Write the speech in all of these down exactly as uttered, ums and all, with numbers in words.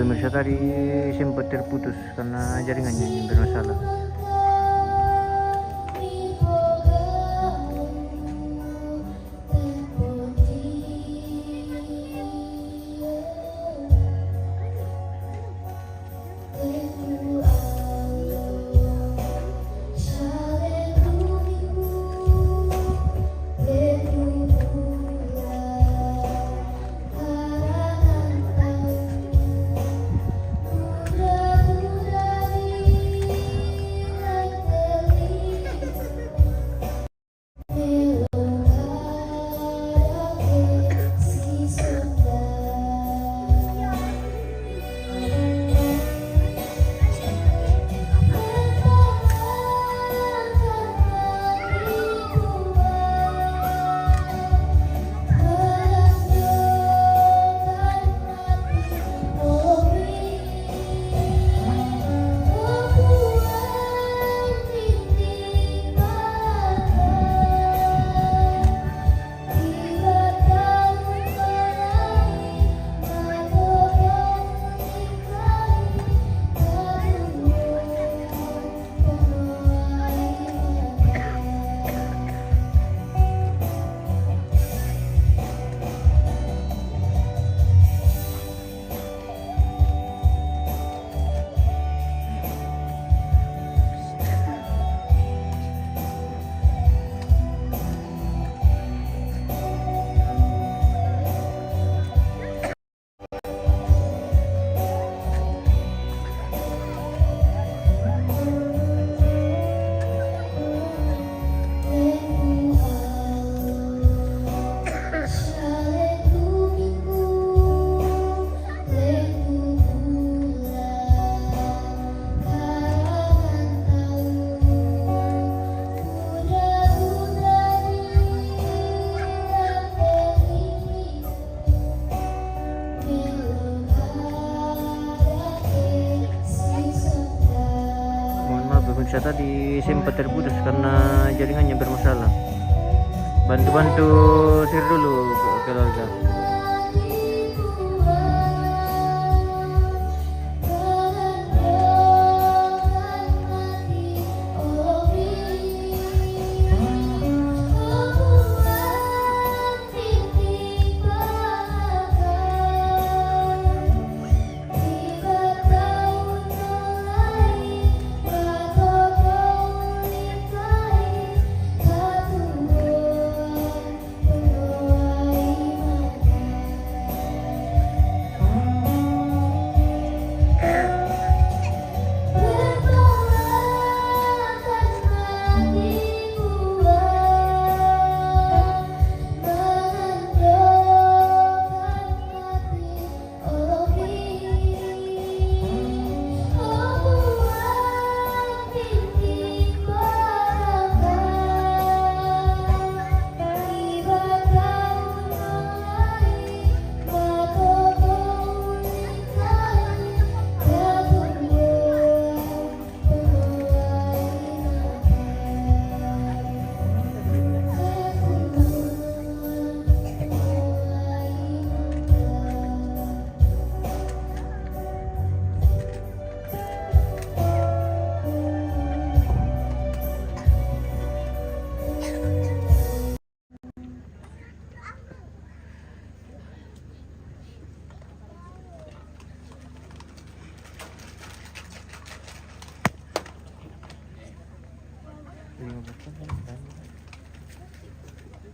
Pemirsa, tadi sempat terputus karena jaringannya yang bermasalah. Mohon maaf, pemirsa, tadi sempat terputus karena jaringannya bermasalah. Bantu-bantu share dulu, keluarga.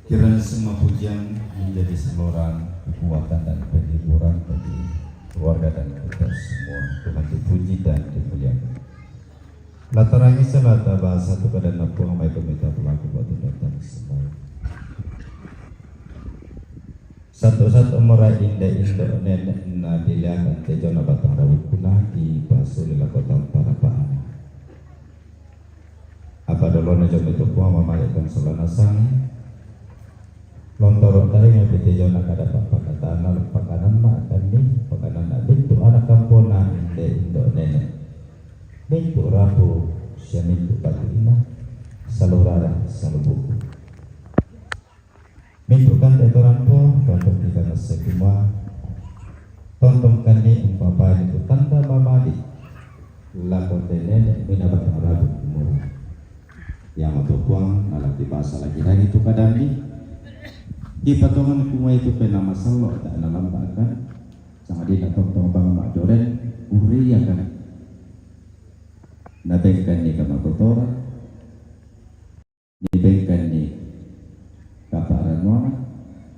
Kiranya semua pujian menjadi saluran kekuatan dan penghiburan bagi keluarga dan kita semua. Tuhan dipuji dan dimuliakan. Latarangi salata basa tu kada napung amai kami ta pelaku batu datang semua. Satu-satu mara inda indo nene na diliakan tejona batang rabu kuna di pasu lila kota para paana. Apa dolo na jami tu pua mamalikan salana sang. Lontoro tadi nga piti jona kada pa pakatana pakanana kami pakanana bintu anak kampona inde indo nene. Bintu rabu sia bintu batu ina salurara salubuku. Mintu kante torampo kanto kita nasa kuma. Tontong kami umpapani tu tanda mamadi lako tenene mina batang rabu kumura. Yang oto Puang nalaki basa lagi-lagi tu kadandi. Kipatongan kumai tu pena masallo tak nalamba akan. Sangadina tontong bang mak doren uriakan. Nabengkan ni kama kotora. Ni bengkan ni kaparanuana,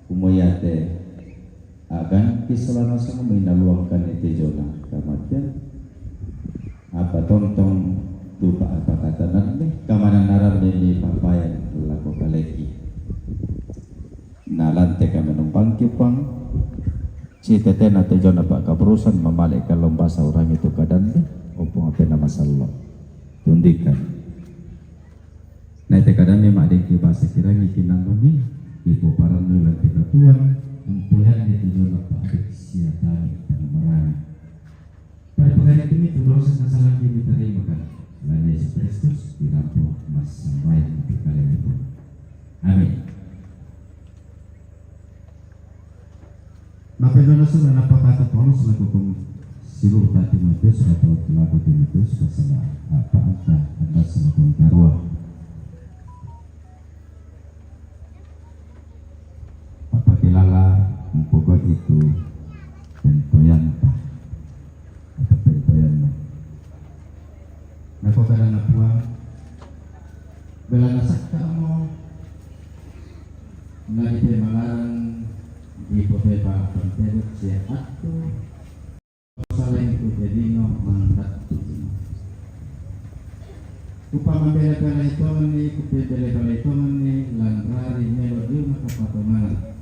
kumuyate agan kisalana sama minaluangkan ni tejona kamatian. Apa tontong tupa apa katanan ni, kamana naran ni ni papayan lako kaleki. Nalante kami numpang kipang, si tetena tejona pak kaperusan mamalik kalau bahasa orang itu kadandi, opung apena masallo. Tundikan. Nai te kadami madengki basa kirangi kinanoni, ipoparannu lan kekatuan, empoyanni tu jolo paadek sia tami tang marani. Pada pengari kami tu dosa kesalahan kami terima kan, lan Yesus Kristus dirampo massambayan di kalian itu. Amin. Mapendona sura napakata Paulus lako kong siluruh ta Timotius atau lako Timotius pasal apa anta anda selakon karua. Apa kilala mpogo itu pentoyanta atau pentoyanna. Nako kada na Puang, bela nasakka mo na di pemalaran di popeba pantebut sia attu saleng ku tedino mandattu. Kupamabela-bela itongni, kupebela-bela itongni lanrari melo diu makapatonganan.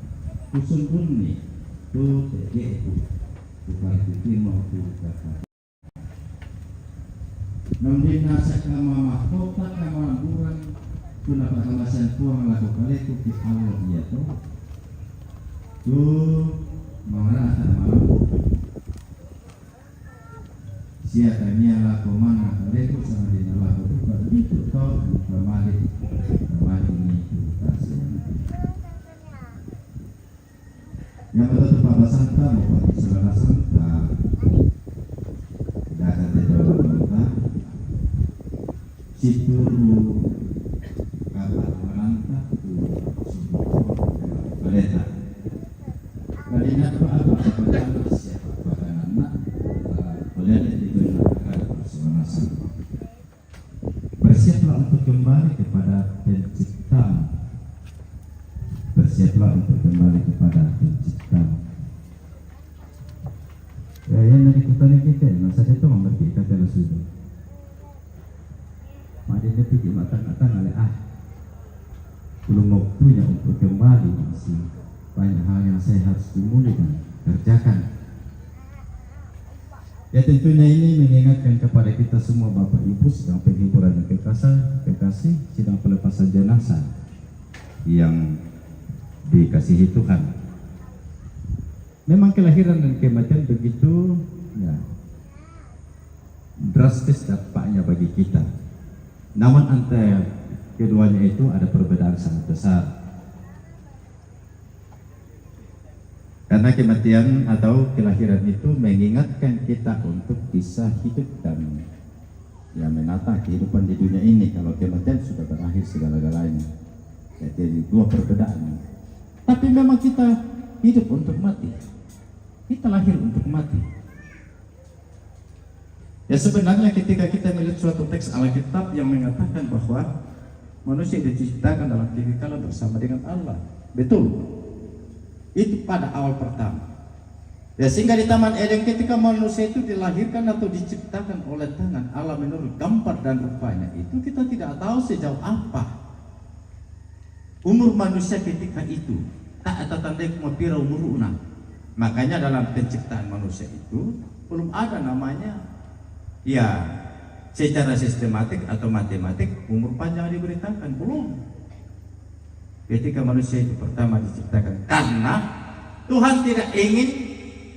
Kusundunni tu tegeku. Kupartitimo ku kata. Nondinna sakka mamahkota kamalamburan, tuna pakamasan Puang lako kaleku ke Allah iya to. Tu marata malambu. Sia tania lako mana kaleku sama dina lako tu kaliku to kamali, kamali ni tu kasihan. Yang betul tu pabasanta, mau pati salasanta, dakan te dalam banta, situru kata mananta tu subuh baleta. Kali napa apa apa siapa pada anak, boleh itu nak kata salasanta. Bersiaplah untuk kembali kepada penciptamu. Bersiaplah untuk kembali kepada penciptamu. Ya, yang dari kutanya kita, masa dia tu mengerti kata lah sudah. Pada dia pergi matang-matang oleh ah. Belum waktunya untuk kembali, masih banyak hal yang saya harus dimulai dan kerjakan. Ya, tentunya ini mengingatkan kepada kita semua, Bapak Ibu, sidang penghiburan yang kekasih, kekasih, sidang pelepasan jenazah yang dikasihi Tuhan. Memang kelahiran dan kematian begitu, ya, drastis dampaknya bagi kita. Namun antara keduanya itu ada perbedaan sangat besar. Karena kematian atau kelahiran itu mengingatkan kita untuk bisa hidup dan, ya, menata kehidupan di dunia ini. Kalau kematian sudah berakhir segala-galanya. Jadi dua perbedaan. Tapi memang kita hidup untuk mati. Kita lahir untuk mati. Ya, sebenarnya ketika kita melihat suatu teks Alkitab yang mengatakan bahwa manusia diciptakan dalam kekekalan bersama dengan Allah. Betul. Itu pada awal pertama. Ya, sehingga di Taman Eden ketika manusia itu dilahirkan atau diciptakan oleh tangan Allah menurut gambar dan rupanya itu, kita tidak tahu sejauh apa umur manusia ketika itu. Tak ada tanda kuma pira umurna. Makanya dalam penciptaan manusia itu belum ada namanya, ya, secara sistematik atau matematik umur panjang diberitakan. Belum. Ketika manusia itu pertama diciptakan, karena Tuhan tidak ingin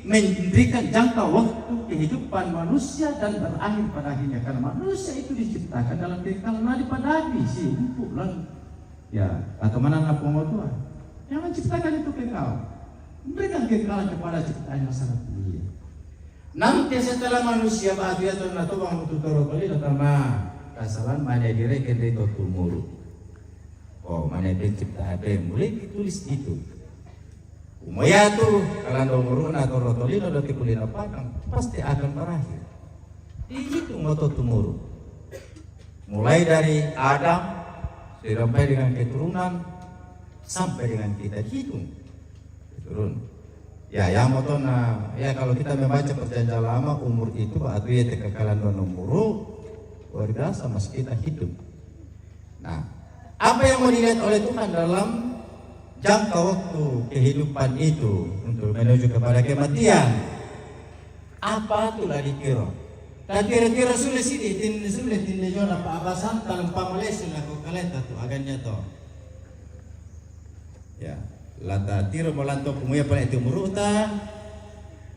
memberikan jangka waktu kehidupan manusia dan berakhir pada akhirnya. Karena manusia itu diciptakan dalam kekekalan, nah, dipadadi si empuk lan, ya, atau mana na pengotua yang menciptakan itu kekal. Memberikan kekekalan kepada ciptaan yang sangat mulia. Nanti setelah manusia batu ya tona toba mutu toro tolino tama kasalan mane direken dei to tumuru. Oh, mane pencipta H P mulai ditulis itu. Umayatu, kalau muruna toro tolino do tikulina padang, pasti akan berakhir. Dihitung moto tumuru. Mulai dari Adam, sampai dengan keturunan, sampai dengan kita dihitung. Turun. Ya, ya, motona, ya, kalau kita membaca perjanjian lama, umur itu berarti ya kekekalan dan umur luar biasa masih kita hidup. Nah, apa yang mau dilihat oleh Tuhan dalam jangka waktu kehidupan itu untuk menuju kepada kematian? Apa tu la ditiro? La tiro-tiro sule sidi, tin sule, tin de jona pa abasan talam pamalesi la ko kaleta tu agannya to. Ya, lata tiro molanto kumuya pala itu muruta.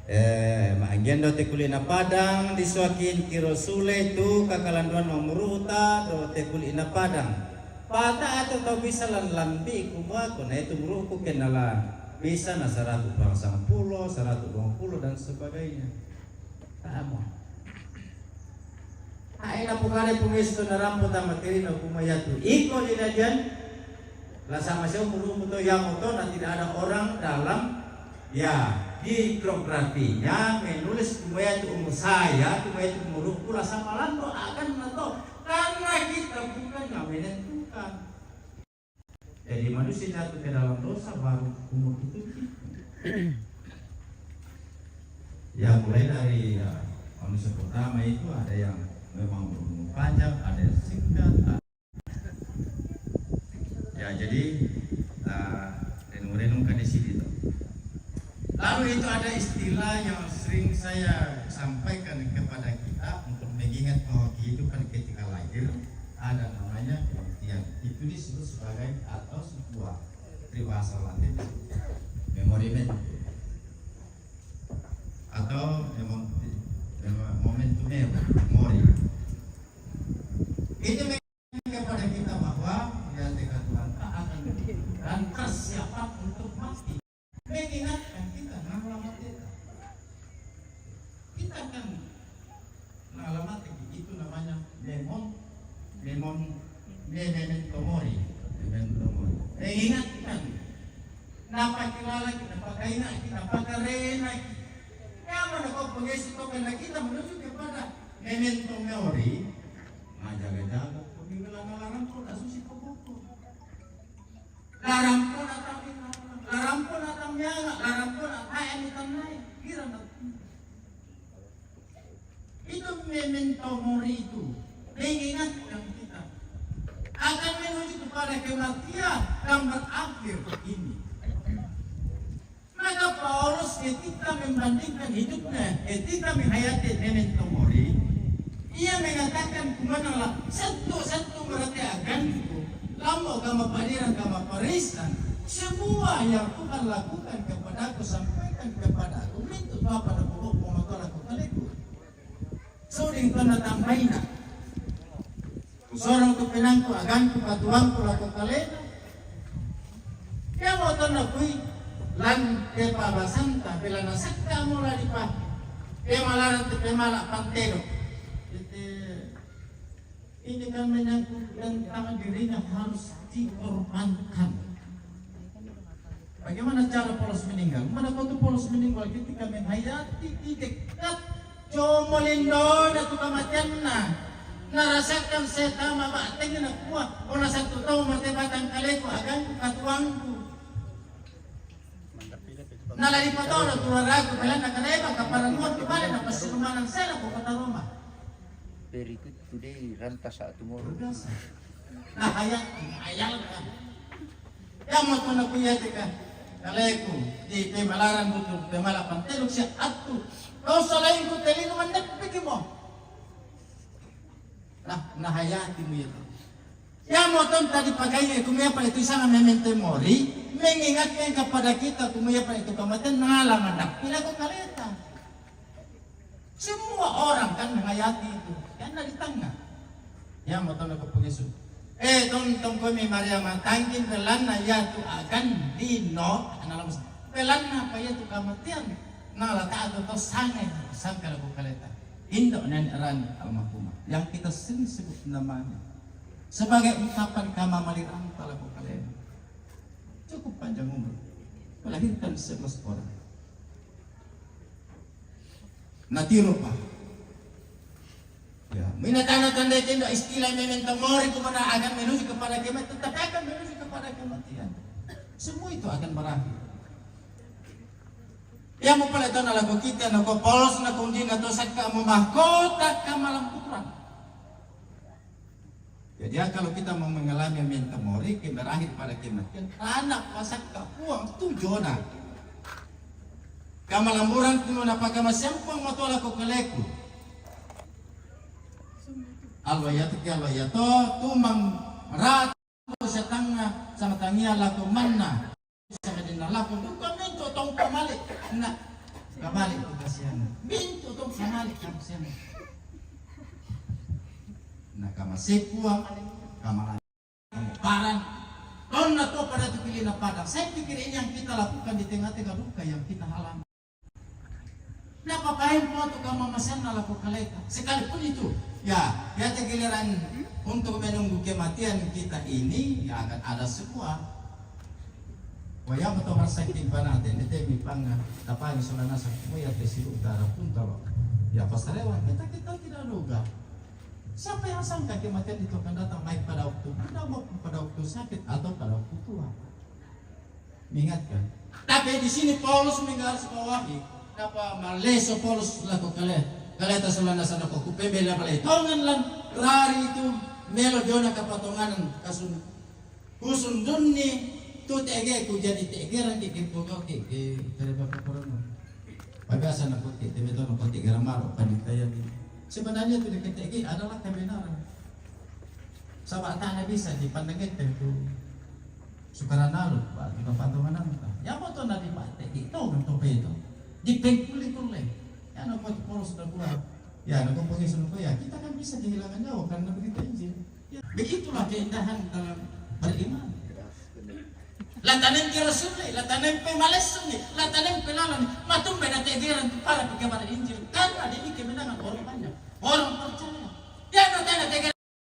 Eh, ma anggian do te kulina padang, di suakin tiro sule tu kakalanduan no muruta do te kulina padang. Pata atau tau bisa lan lambi kumua ko na itu muruku kenala bisa na seratus dua puluh, seratus dua puluh dan sebagainya. Tamo. Ai na pukare pungistu na rampo tama tirina kumua yatu. Iko di dajan, la sama siya umur-umur to ya moto na tidak ada orang dalam ya bibliografinya menulis kumua yatu umur saya, kumua yatu umurku la sama lando akan na to. Karena kita bukan yang menentukan. Jadi manusia jatuh ke dalam dosa baru umur itu. Ya mulai dari ya, manusia pertama itu ada yang memang berumur panjang, ada yang singkat. Ya jadi uh, renung-renungkan di sini tuh. Lalu itu ada istilah yang sering saya sampaikan kepada kita untuk mengingat bahwa kehidupan ketika lahir ada namanya kematian. Itu disebut sebagai atau sebuah peribahasa Latin memorimentum atau mementi, momentum mori. Itu mengingatkan kepada kita bahwa ya Tuhan tak akan dan persiapan untuk mati. Mengingatkan kita nama mati. Kita kan mengalami itu namanya memon memon memento mori, memento mori. Mengingatkan. Napa kilala kita, napa kaina kita, napa karena kita. Ya mana kau pengisi kau kena kita menuju kepada memento mori. Nah, jaga-jaga, kau bilang larang kau tak susi kau buku. Larang pun atau larang pun atau nyala, larang pun atau yang tanai, kira nak. Itu memento mori itu mengingatkan kita akan menuju kepada kematian yang berakhir ini. Maka Paulus ketika membandingkan hidupnya, ketika menghayati memento mori, ia mengatakan kumana la satu-satu berarti aganku, lamo kama padiran kama parisan, semua yang Tuhan lakukan kepadaku sampaikan kepadaku, mintu Bapa dan Buku Pengotola ku kaliku. Suding tona tambaina. Kusorong tu pinangku aganku katuangku lako kalena. Dia mau tona kui lan tepa basanta bela nasakka mula dipa. Dia malaran tu pemala pantero. Ini kan menyangkut tentang dirinya harus dikorbankan. Bagaimana cara Paulus meninggal? Mana waktu Paulus meninggal ketika menghayati di dekat jomo lindo na tu kematianna. Narasakan saya tama bakteng na kuat. Ona satu tahu mati batang kaleku aganku katuangku. Nalari patona tu raraku belanda kareba kaparan mo tu bale na pasirumanan saya na kota Roma. Berikut today ranta saat tomorrow. Nah, hayal, hayal kan. Yang mau tuna kuya tika. Kaleku di pemalaran butuh pemalapan teluk siya atu. Kau selain ku telinu mandek pikir mo. Nah, nah hayati mu ya. Ya moton tadi pakai itu me apa itu sana memento mori mengingatkan kepada kita kumaya apa itu kematian nala mandak pila ko kaleta. Semua orang kan menghayati itu. Kan di tengah. Ya moton ko pengesu. Eh tong tong ko mi Maria matangkin pelan na ya tu akan dino analam pelan apa ya tu kematian. Nala taat to sangay, sangka lako kaleta. Indo' Nenek Rani almarhumah yang kita sering sebut namanya sebagai ungkapan kamamaliranta lako kaleta. Cukup panjang umur, melahirkan sebelas orang. Natiru pa. Ya, mina tanda-tanda itu indo' istilah memento mori, kumana akan menuju kepada kematian, tetapi akan menuju kepada kematian. Semua itu akan berakhir. Ya, mau pala tona lako kita, nako Paulus, nako undina to sakka' mo mahkota kamalamburan. Jadi, ya, kalau kita mau mengalami memento mori, ke berakhir pada kematian, anak pasakka' Puang tu jona. Kamalamburan tu napakamasean Puang matoa lako kaleku. Allo iatu ke allo iato, tumang ratu siatangnga, sama tangia lako manna. Sama dinna lako, duka mintu' tong pamali', na kamali' tu kasianna. Mintu' tong pamali' kasianna. Na kamasei Puang, kamali' parang. Tonna to pada tu kilina padang. Saya pikir ini yang kita lakukan di tengah-tengah duka yang kita alami. Napapain po tu kamamaseanna lako kaleta. Sekalipun itu, ya, ya, te giliran untuk menunggu kematian kita ini, ya, akan ada semua. Wa iya mo to marsakking panate, ne te mi pangnga, tapani sola nasang, wa iya te sibu'ta arapunta lo. Ya, pasarewa, kita, kita tidak duga. Siapa yang sangka kematian itu akan datang baik pada waktu muda maupun pada waktu sakit atau pada waktu tua. Mengingatkan. Tapi di sini Paulus menggarisbawahi, napa maleso Paulus lako kale, kaleta sola nasang, nako kupembela pale tongan lan rari itu melo jona kapatonganan kasun, kusundunni tu te'geku, jadi te'geran ke, ke pogau ke, ke kareba kaporano. Pagasa nako ke, te metono ko te'geran maro panitayani. Sebenarnya tu dekat te'ge adalah kebenaran. Saba' tae' bisa dipandangette tu sukarana lu, batu dapato mananta. Ya, mo to na dipateki to kan to peto. Dipengkuli kulle. Ya, na ko Paulus sudah kuat. Ya, na ko Paulus sudah kuat. Ya, kita kan bisa kehilangan nyawa karena berita Injil. Ya, begitulah keindahan dalam beriman. Latanen ke Rasulnya, latanen pe malessungi, latanen pe lalani, matumbe na tegeran tu para pekabar Injil. Karena demi kemenangan orang banyak. Orang